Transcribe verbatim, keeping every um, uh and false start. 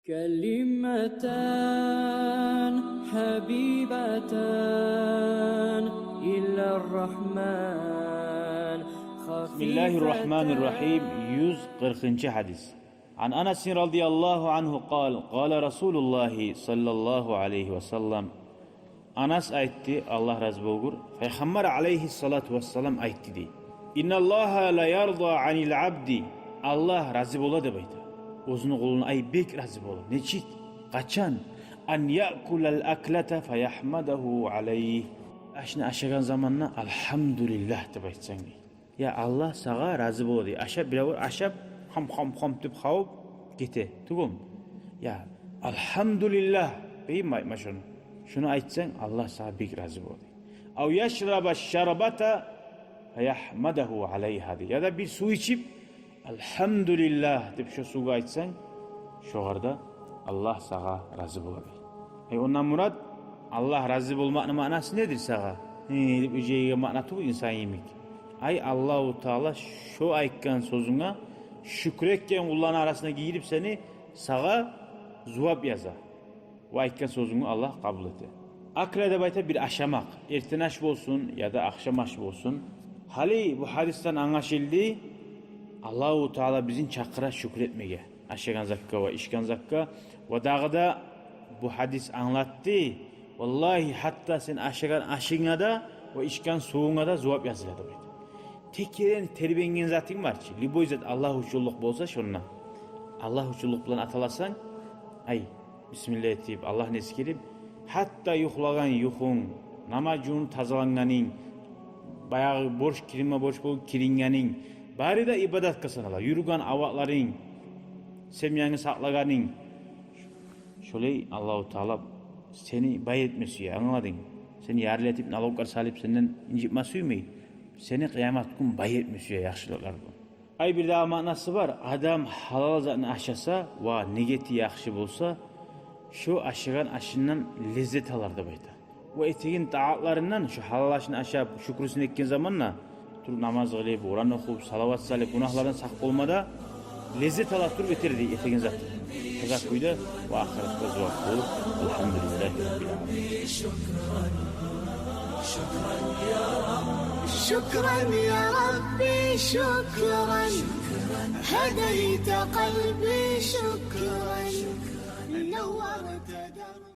كلمتان حبيبتان إلى الرحمن. بسم الله الرحمن الرحيم. Юз къыркъынчы гьадис. عن أنس رضي الله عنه قال: قال رسول الله صلى الله عليه وسلم. Анас айтды, Аллагь рази болгъур, Пайхаммар алайгьиссалату вассалам айтды дей: إن الله ليرضى عن العبد. Аллагь рази бола деп айта оьзюню къулуна, ай, бек рази бола. Нечик? Къачан? أن يأكل الأكلة فيحمده عليه. Ашны ашагъан заманда «Алгьамдулиллагь» деп айтсанг дей. Я Аллагь сагъа рази бола дей. Ашап, биревлер ашап, хам-хам-хам деп хавуп гете. Тюгюлмю? Я, «Алгьамдулиллагь» дейми айтма шону. Шону айтсанг, Аллагь сагъа бек рази бола дей. أو يشرب الشربة فيحمده عليها дей. Яда бир сув ичип, «Алгьамдулиллагь» деп шо сувгъа айтсанг, шогъар да Аллагь сагъа рази бола дей. Ай, ондан мурат, Аллагь рази болмакъны маънасы недир сагъа? Гьи деп ижеген маъна тюгюл инсан йимик. Ай, Аллагьу Таала шо айтгъан сёзюнге шюкюр этген къулланы арасына гийирип сени, сагъа зувап яза. Ва айтгъан сёзюнгню Аллагь къабул эте. Акла деп айта бир ашамакъ. Эртен аш болсун, яда ахшам аш болсун. Гьали бу гьадисден англашылды, Аллагьу Таала бизин чакъыра шюкюр этмеге. Ашагъан затгъа ва ичген затгъа. Ва дагъы да бу гьадис англатды, валлагь, гьатта сен ашагъан ашынга да ва ичген сувунга да зувап языла деп айта. Тек ерен тербенген затынг бар чы, любой зат Аллагь учунлукъ болса, шонда Аллагь учунлукъ булан аталасан, ай, бисмилла этип, Аллагьны эсгерип, гьатта юхлагъан юхунг, намаз жувунуп тазалангъанынг, баягъы борч, киринме борч болуп кирингенинг, бары да ибадатгъа санала. Юрюген авакъларынг, семьянгны сакълагъанынг, шолай Аллагьу Таала сени бай этме сюе, англадынг? Сени ярлы этип, налоглар салып, сенден инжитме сюймей. Сени къыямат гюн бай этме сюе яхшылыкълар булан. Ай, бир дагъы маънасы бар. Адам гьалал затны ашаса ва нигети яхшы болса, шо ашагъан ашындан леззет алар деп айта. Ва этеген таатларындан, шо гьалал ашны ашап, шюкюрюсюн этген заманда, туруп намаз къылып, Къуран охуп, салават салып, гюнагьлардан сакъ болмада леззет ала туруп этер дей этеген затын. Таза кюйде ва ахыратда зувап болур. Алгьамдулиллагьи раббил аламин. شكرا يا ربي، شكرا. هديت قلبي، شكرا.